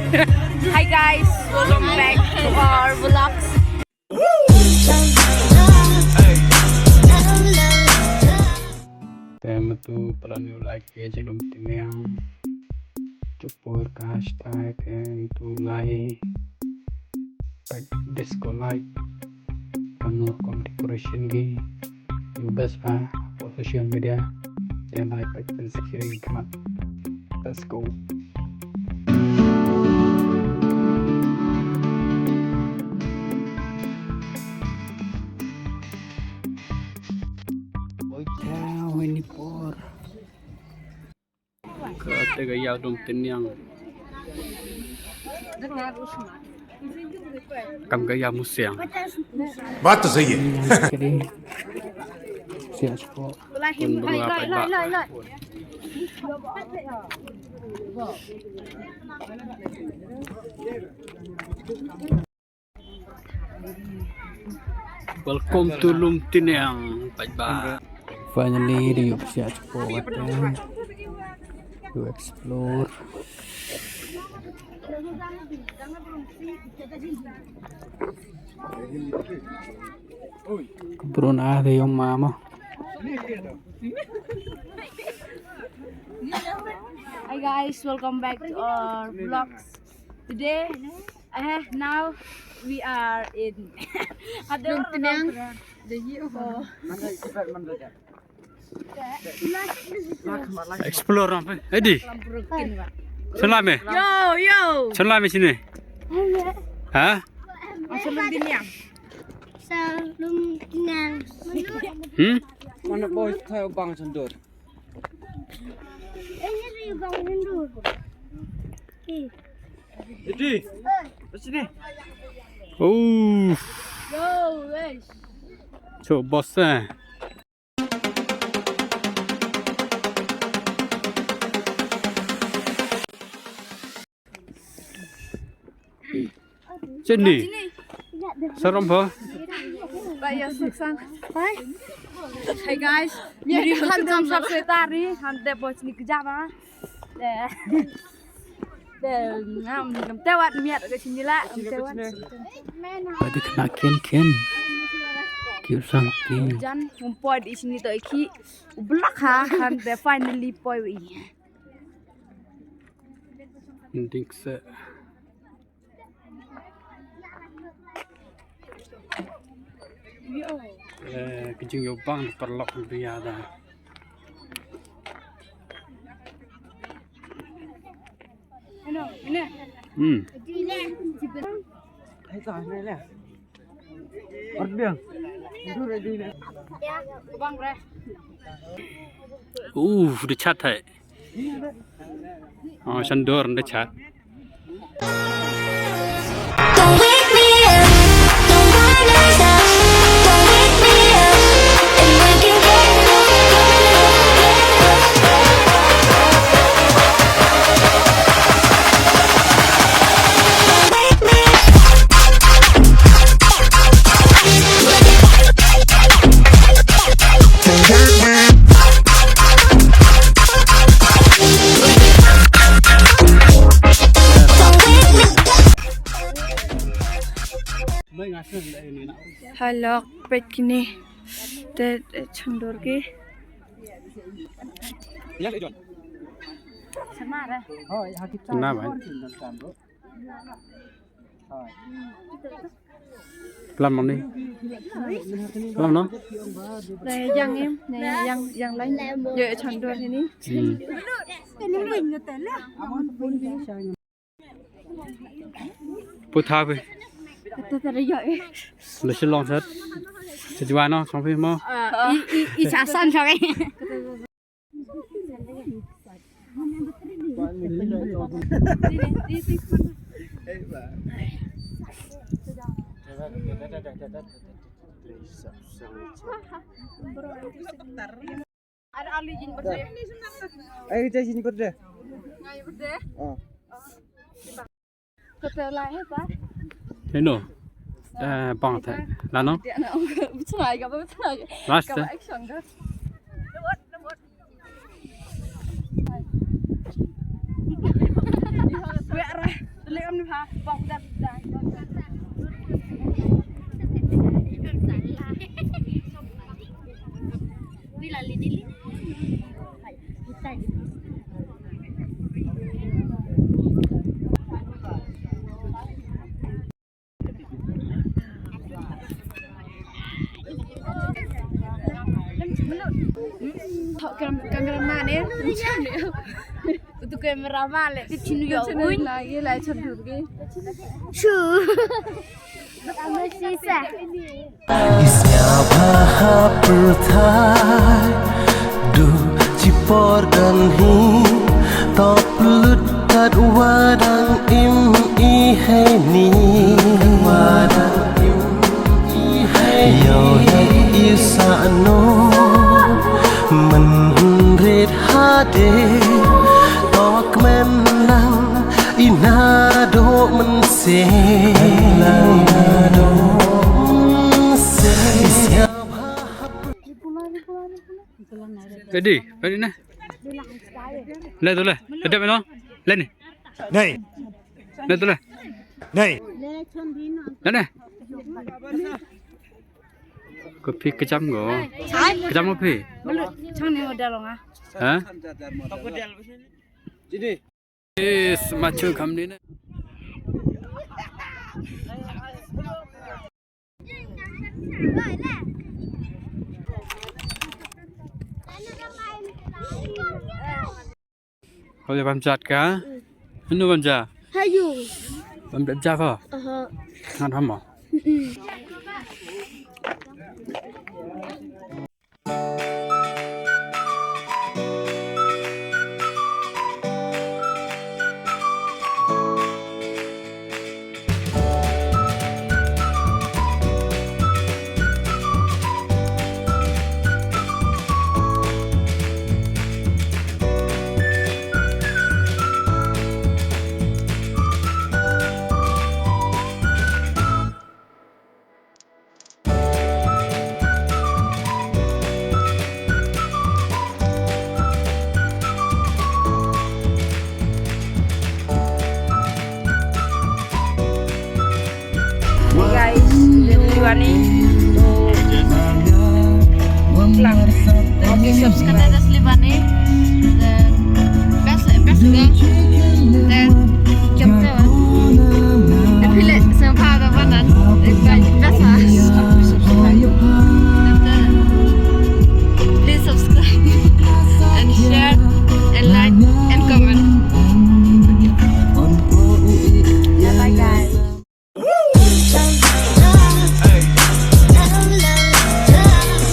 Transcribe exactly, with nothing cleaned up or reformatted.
Hi guys, welcome back to our vlogs. Te mynta para u like page Lumtiniang. Jubor ka hashtag and to like. Like, dislike. Kano kum decoration ki. You best ha for social media. Te like, like, and share ki khmat. Let's go. Oi, chao, ini por. Kata ka ïa Lumtiniang. Kam ka ïa Museang. Baat to sahi hai. Kadi. Siap, siap. Pun berua paidbah. Welcome to Lumtiniang, paidbah. Finally, dei ïoh psiah shapoh wat, eh. To explore. Ka brun ah, dei ïoh mama. Hi guys, welcome back to our vlogs. Today, eh, now we are in Lumtiniang. Oh. Explore ram pe. Edi. Salam eh. Yo, yo. Salam eh sini. Ha? Salam di niam. Salam niam. Hmm? Mana boy tayo bang sandur. Ini ri bang sandur. Edi. Sini. Oh. Yo, guys. So boss eh. Sini. Saram ba. Ba ya suk sang. Hi guys. Ri han jam sab se tari han de boss ni kejaba. De. Te ngam ngam te wat miat ka sini la ngam te wat. Ba dei khynnah khin khin. Ki u sang ki. Jan ngam poi dei sini to ki. U blak ha han te finally poi wi. Dik se. Eh, ka jingïoh bang paralok biang da. Hmm. Uh, da chat hai. Oh, sandor da chat. Don't wake me up, don't burn us out, don't wake me up, and we can get it on, get it on, get it on. Don't wake me up. Halok peit kine. Te, te chandor ki. Na bai. Plam mani. Plam no. Dei yang em, dei yang, yang lain. Ye chandor ini. Hmm. Putha phi. Kata tadi ya eh. Le shalong sat. Sejua no, song phi mo. I, i, i sasan song eh. Ada ahli jin birthday. Ai, kita jin birthday. Ngai birthday. Oh. Kata lah eh, Pak. Hello. Eh, bang te. Lah no. Dia nak betul lagi, apa betul lagi? Last. Kau eh. Action dah. Lewat, lewat. Biar lah. Kam-, kameraman eh. Utu kameraman leh, tu chinu ya. Chinu un. Lagi lai chanu ki. Chu. Kamu sisa. Isnya bha ha pyrthai, du chi por dang hi, to plut kat wa dang im i hei ni. Yow ïa i sa no, mynrit hade, to kmen lang i na do mynse. Ready, ready na. Le tu le, le dep no, le ni. Nei. Le tu le. Nei. Le ne. Ko phi kjam ko. Kjam ko phi. Chang ni model nga. Ha? Yes, macho kam ni ne. Kau le bam jat ka? Anu bam ja? Hayu. Bam jat ja ko? Aha. Ngat ham mo? Mm-mm. Hey guys, we're running. Lang.